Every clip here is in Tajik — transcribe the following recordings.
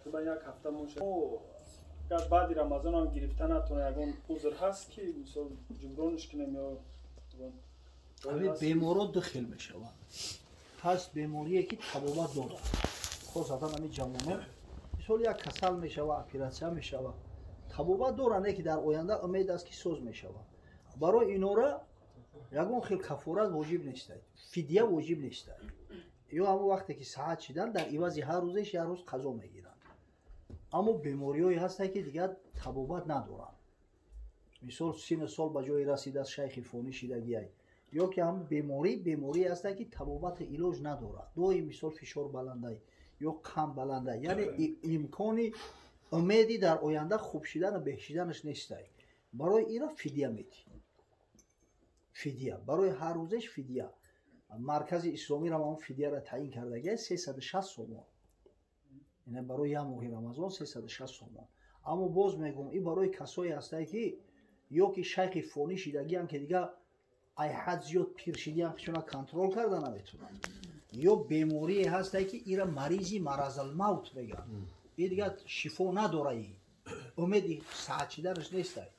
Тақрибан як ҳафта мошад. Агар баъди Рамазон ҳам гирифта натавонад, ягон узр ҳаст ки мисол ҷубронш кунем ё ҳамин беморо ду хел мешаванд. Ҳаст беморие ки табобат дорад, хосатан ҳамин ҷавонон, мисол як касал мешава, оператсия мешава, табобат дорад, не ки дар оянда умед аст ки соз мешава. Барои инора ягон хел кафорат воҷиб нестад, фидя воҷиб нестад. Ё ҳамон вақте ки саҳат шидан, дар ивази ҳар рӯзеш як рӯз қазо мегиранд. Аммо бемориҳое ҳастанд ки дигар табобат надоранд. Мисол сину сол ба ҷое расидааст, шайхи фонӣ шидагиай, ё ки ҳамон беморӣ беморие ҳастанд ки табобати илоҷ надорад. Доим мисол фишор баландай ё қанд баландай, яъне имкони умеди дар оянда хуб шидану беҳ шиданаш нестай. Барои ира фидя метӣ, фидя барои ҳар рӯзеш фидя. Маркази исломиро ҳам фидяро таъин кардагия 360 сомон, яъне барои як моҳи Рамазон 360 сомон. Аммо боз мегӯм, ин барои касое ҳастае ки ё ки шайхи фонӣ шидагиам, ки дигар ай ҳад зиёд пир шидиам, чуна контрол карда наметавонанд, ё беморие ҳастае ки ира маризи маразалмавт мегӯянд, ин дигар шифо надора, умеди саҳат шиданаш нестай.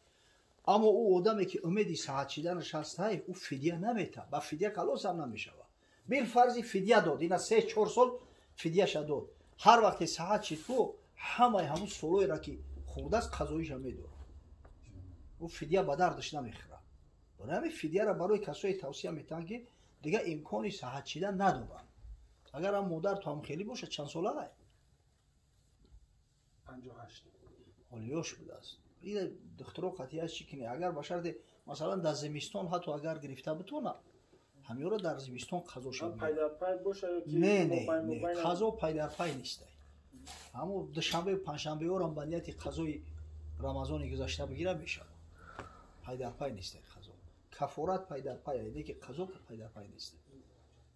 Аммо ӯ одаме ки умеди саҳат шиданаш ҳастай, ӯ фидя намета, ба фидя калосам намешавад. Билфарзи фидя дод, ина 3-4 сол фидяша дод, ҳар вақте саҳат шид ку ҳамаи ҳамун солоеро ки хӯрдааст қазоиша медорад, ӯ фидя ба дардаш намехӯрад. Барои ҳамин фидяро барои касое тавсия метаҳанд ки дигар имкони саҳат шидан надоранд. Агар ҳам модар ту ҳам хеле бошад, чанд сола ай? 58. Ҳоли ёш будааст. Ина духтуро қатъият чӣ кунӣ? Агар ба шарте масалан дар зимистон ҳатто агар гирифта битонад, ҳамёро дар зимистон қазо шавад. Пайдарпай бошад ё ки не, не, не, қазо пайдарпай нестай. Ҳамо душанбе панҷшанбеҳоро ба нияти қазои Рамазони гузашта бигира мешавад. Пайдарпай нестай қазо. Кафорат пайдарпай, не ки қазо пайдарпай нестай.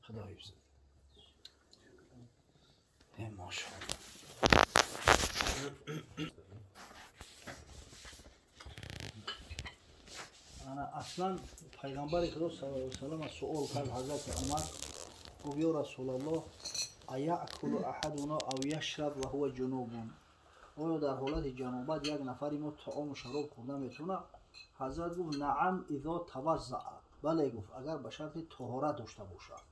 Худо ҳифз. Машаллоҳ. Ана аслан пайғамбари Худо саллаллоҳу алайҳи васаллам суол кард ҳазрати Умар, гуфт: ё Расулаллоҳ, аяъкулу аҳадуно ав яшраб ва ҳува ҷунубун? Оё дар ҳолати ҷанобат як нафари мо таому шароб хӯрда метавонад? Ҳазрат гуфт: наам изо таваззаа. Бале, гуфт, агар ба шарти тоҳорат дошта бошад.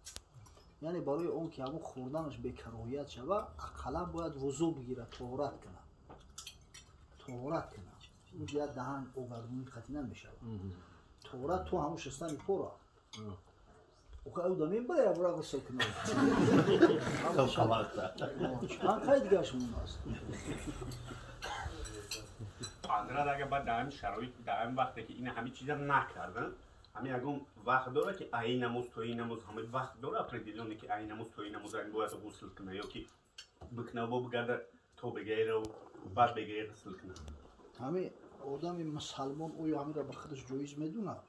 Яъне барои он ки ҳамон хӯрданаш бекароҳият шавад, ақаллан бояд вузӯ бигирад, тоҳорат кунад. Тоҳорат кунад. Ӯ дигар даҳан огаргунӣ қатъӣ намешавад. Тоҳорат то ҳамон шустани пора. Охир ӯ да мебарад ябора ғусл кунад. Чанд қай дигараш монааст? Ҳазрат, агар баъд дар ҳамин шароит, дар ҳамин вақте ки ина ҳамин чиза накардан, ҳамин ягон вақт дорад ки ай намоз то ин намоз, ҳамин вақт дорад определённый ки ай намоз то ин намоз бояд ғусл кунад ё ки бикунад бо бигарда то бегаиро баъд бегаи ғусл кунад? Ҳамин одами мусалмон оё ҳаминро ба худаш ҷоиз медонад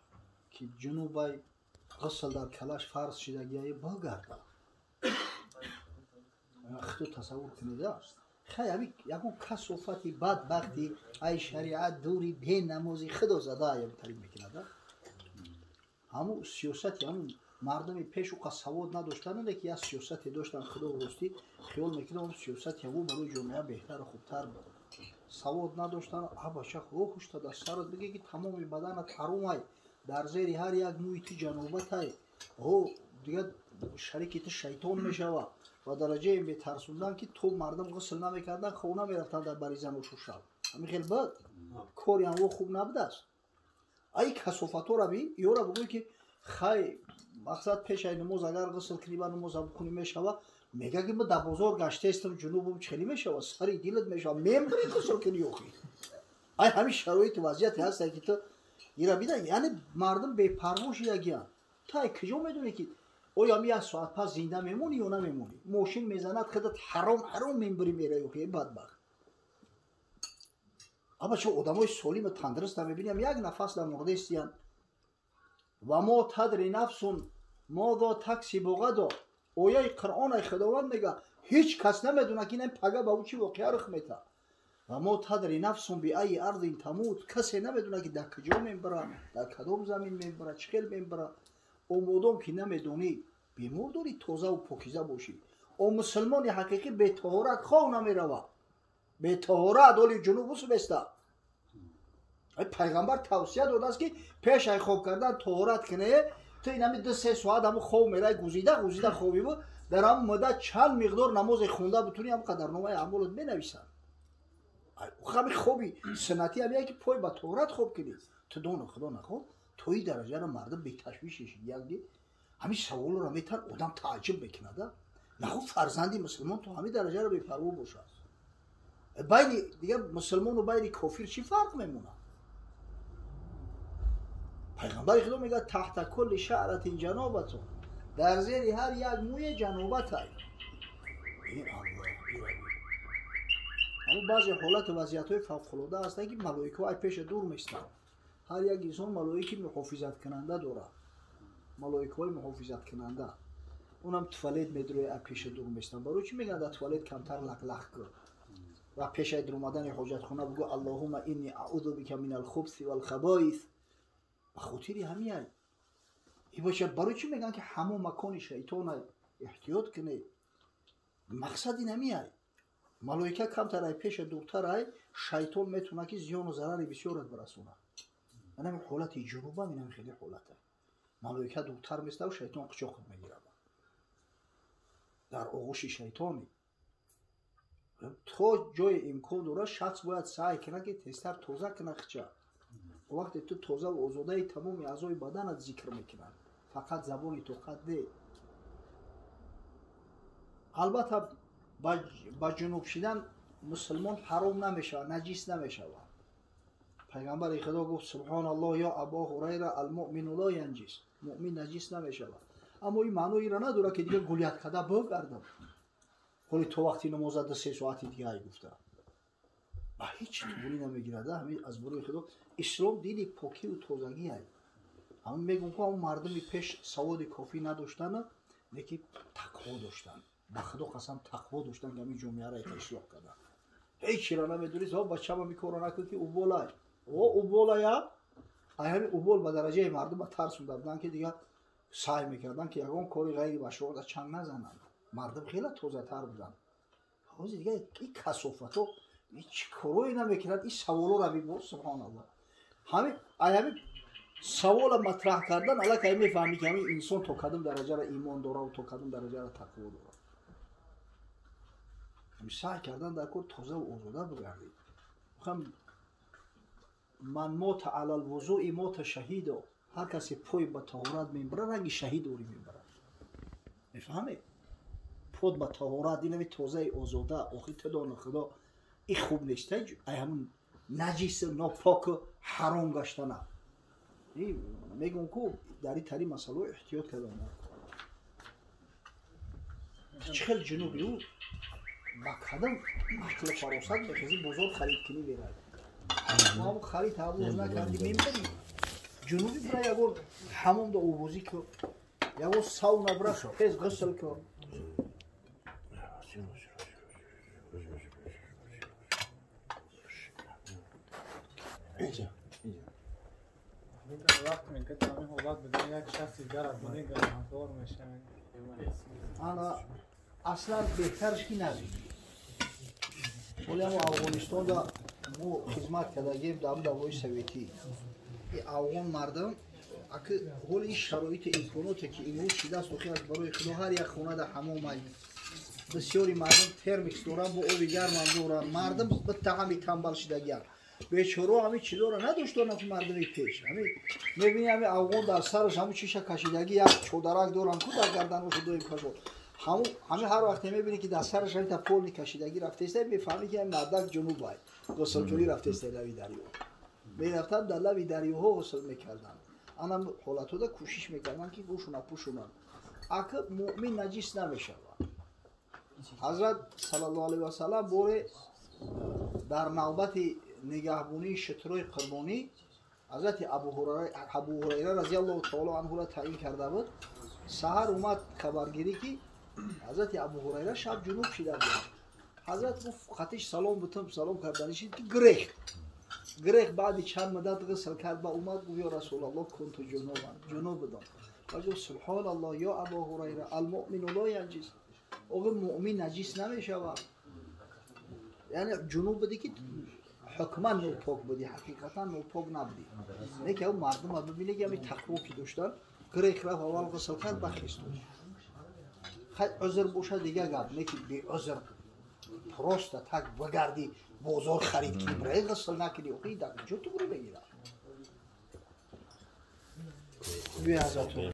ки ҷунубай ғусл дар калаш фарз шидагиае бигарда? Худо тасаввур кунеда. Хай ҳамин ягон касофати бадбахти ай шариат дури бенамози худо зада ям тариб мекунада. Ҳамун сиёсати ҳамун мардуми пеш уқа савод надоштанд, ки як сиёсате доштанд, худо ростӣ хиёл мекунад он сиёсати ҳамун барои ҷомеа беҳтару хубтар буд. Савод надоштанд, абача худо хушта дар сарат биге ки тамоми баданат ҳаромай, дар зери ҳар як мӯи ту ҷанобатай, ҳо дигар шарики ту шайтон мешавад. Ба дараҷае метарсондан ки то мардум ғусл намекарданд, хона мерафтанд дар бари заношу шаб. Ҳамин хел буд, кори ҳамво хуб набудааст. Ай касофатҳоро бин, ёра бигӯй ки хай мақсад пешаи намоз агар ғусл кунӣ ба намоз бикунӣ мешавад. Мега ки ма дар бозор гаштаистам, ҷунубум чӣ мешавад, сари дилат мешавад, мембарӣ ғусл кунӣ охи. Ай ҳамин шароити вазъияте ҳаста ки ту ира бида, яъне мардум бепарво шидагиянд. Ту ай куҷо медонӣ ки оё ҳами як соат пас зинда мемонӣ ё намемонӣ? Мошин мезанад, худат ҳаром ҳаром мембарӣ меравӣ охи, бадбахт. Аба чо одамои солиму тандуруста мебинем, як нафас дар мурдаистиянд. Ва мо тадри нафсун модо таксибу ғадо. Ояи Қуръон ай Худованд мега ҳеҷ кас намедонад ки ин пага ба ӯ чӣ воқеа рух метаҳад. Ва мо тадри нафсун биайи ардин тамут. Касе намедонад ки дар куҷо мебарад, дар кадом замин мебарад, чӣ хел мебарад. Омодом ки намедонӣ, бемор дорӣ, тозаву покиза бошӣ. О мусулмони ҳақиқӣ бетоҳорат хов намеравад. Бетаҳорат оли ҷунуб усубеста. Пайғамбар тавсия додааст, ки пеш ай хоб кардан тоҳорат кунае. Ту инами 2-3 соат ҳаму хоб мерай, гузида гузида хобиву дар ҳамун муддат чанд миқдор намозе хонда бутуни, ҳам қадар номаи аъмолот менависанд. Ҳами хоби суннатӣ ҳамия, ки пой ба тоҳорат хоб кунӣ. Ту доно худо нахоҳ то ин дараҷаро мардум беташвиш шидияги. Ҳамин саволро метар одам тааҷҷуб мекунада. Нахо фарзанди мусулмон то ҳамин дараҷаро бепарво бошад. Байни дигар мусулмону байни кофир чӣ фарқ мемонад? Пайғамбари худо мегӯяд: таҳта кулли шаъратин ҷанобатун, дар зери ҳар як мӯе ҷанобатай. Аммо баъзе ҳолату вазъиятҳои фавқулода ҳастанд, ки малоикаҳо ай пеша дур местанд. Ҳар як инсон малоики муҳофизаткунанда дорад, малоикаҳои муҳофизаткунанда. Унам туалет медрои, ай пеша дур местанд. Барои чӣ мегӯянд, дар туалет камтар лақлақ кун ва пешаи дуромадани ҳоҷатхона бигӯ: аллоҳума инни аъузу бика мин алхубси валхабоис? Ба хотири ҳамияй ибошад. Барои чӣ мегӯянд, ки ҳамон макони шайтона эҳтиёт кунед? Мақсад ин ҳамияй: малоика камтар ай пеша дуртар ай, шайтон метавонад, ки зиёну зарари бисёрат барасонад. Анами ҳолати ҷунубам инами хеле ҳолата. Малоика дуртар меставу шайтон қучоқат мегирад, дар оғӯши шайтони. То ҷои имкон дорад, шахс бояд саъй кунад, ки тезтар тоза кунад хича. Вақте ту тозаву озодаи, тамоми аъзои баданат зикр мекунад, фақат забони тоқат не. Албатта, ба ҷунуб шидан мусулмон ҳаром намешавад, наҷис намешавад. Пайғамбари худо гуфт: субҳоналлоҳ, ё Або Ҳурайра, алмӯмину ло янҷис, мӯмин наҷис намешавад. Аммо ин маънои инро надорад, ки дигар гулият карда бигардам, ҳоли то вақти намоза 2-3 соати дига ай гуфта ба ҳеҷ туғурӣ намегирад. Ҳамин аз барои худо ислом дини покиву тозагӣ ай. Ҳамин мегӯм, ку ҳамн мардуми пеш саводи кофӣ надоштанд, лекин тақво доштанд. Ба худо қасам, тақво доштанд, ки ҳамин ҷомеаро ислоҳ карданд. Ҳеҷ чиро намедонист. О бачама, ми корро накун, ки уболай, о уболая. Ай ҳамин убол ба дараҷаи мардума тарсонда буданд, ки дигар саъй мекарданд, ки ягон кори ғайри машруъда чанг назананд. Мардум хеле тозатар буданд. Ҳозир дигар ин касофатҳо чӣ корое намекунанд. Ин саволоро бибо, субҳоналлоҳ. Ҳамин ай ҳамин савола матраҳ кардан аллакай мефаҳмӣ, ки ҳамин инсон то кадом дараҷаро имон дорад, то кадом дараҷаро тақво дорад. Ҳамин саъй кардан дар кор тозаву озода бигардед. Ман мота ала лвузуи мота шаҳидо. Ҳар касе пой ба таҳорат мебарад, ранги шаҳид орӣ мебарад. Мефаҳмед? Под ба таҳорат инами тозаи озода. Охи тадону худо и хуб нест, ай ҳамун наҷису нопоку ҳаром гаштана. Мегӯм, ку дар ин тари масъалао эҳтиёт кардан. Чӣ хел ҷунуби ӯ ба кадам ақлу фаросат мехези, бозор харид кунӣ меравӣ? Ҳамун харид ҳавоз накардӣ, мембарӣ. Ҷунуби бира, ягон ҳамомда овозӣ ку, ягон сауна бира, тез ғусл ку. Вақт мегӯяд, ҳамин ҳолат буда, як шахси дигар аз дини гунаҳкор мешавад. Ана аслан беҳтараш ки набинӣ. Ҳоли ҳамо Афғонистонда мо хизмат кардагем, дар давраи советӣ. Афғон мардам аки ҳоли ин шароити имконоте, ки имрӯз шидааст, охи аз барои худо ҳар як хонада ҳамом ай, бисёри мардум термикс доранд, бо оби гармам доранд. Мардум бита ҳами тамбал шидагианд, бечоро. Ҳамин чизоро надоштанд мардуми пеш. Ҳамин мебини, ҳамин афғон дар сараш ҳамун чиша кашидагӣ, як чодарак доранд ку дар гарданошо доим кашод. Ҳамин ҳар вақте мебинӣ, ки дар сараш ҳамин та полни кашидагӣ рафтеста, мефаҳмӣ, ки ҳамин мардак ҷунуб ай, ғуслкунӣ рафтеста. Лави дарё мерафтанд, дар лави дарёҳо ғусл мекарданд. Ана ҳолатҳода кӯшиш мекарданд, ки гӯшуна пӯшонанд. Ака муъмин наҷис намешавад. Ҳазрат саллаллоҳу алайҳи васалам боре дар навбати нигаҳбонии шутрои қурбонӣ ҳазрати Абу Ҳурайра разиаллоҳу таоло анҳура таъин карда буд. Саҳар омад хабаргирӣ, ки ҳазрати Абу Ҳурайра шаб ҷунуб шида буд. Ҳазрат гуфт: хатиш салом бутум. Салом кардани шид, ки грех грех. Баъди чанд муддат ғусл кард, ба омад, гуфт: ё Расулаллоҳ, кунту ҷунубан, ҷунуб будам. Ва гуфт: субҳоналлоҳ, ё Абу Ҳурайра, алмуъмину ло янҷис, оғи муъмин наҷис намешавад. Яъне ҷунуб будӣ ки ҳукман нопок будӣ, ҳақиқатан нопок набудӣ. Не ки мардума бибинӣ ки ҳами тақво ки доштан, гирех рафт, аввал ғусл кард, баъд хистод. Хай, узр боша, дига гап, не ки беузр просто так багардӣ, бозор харид кунӣ, бираи ғусл накунӣ, охи дар куҷо туғри мегирад? Биё, ҳазратон.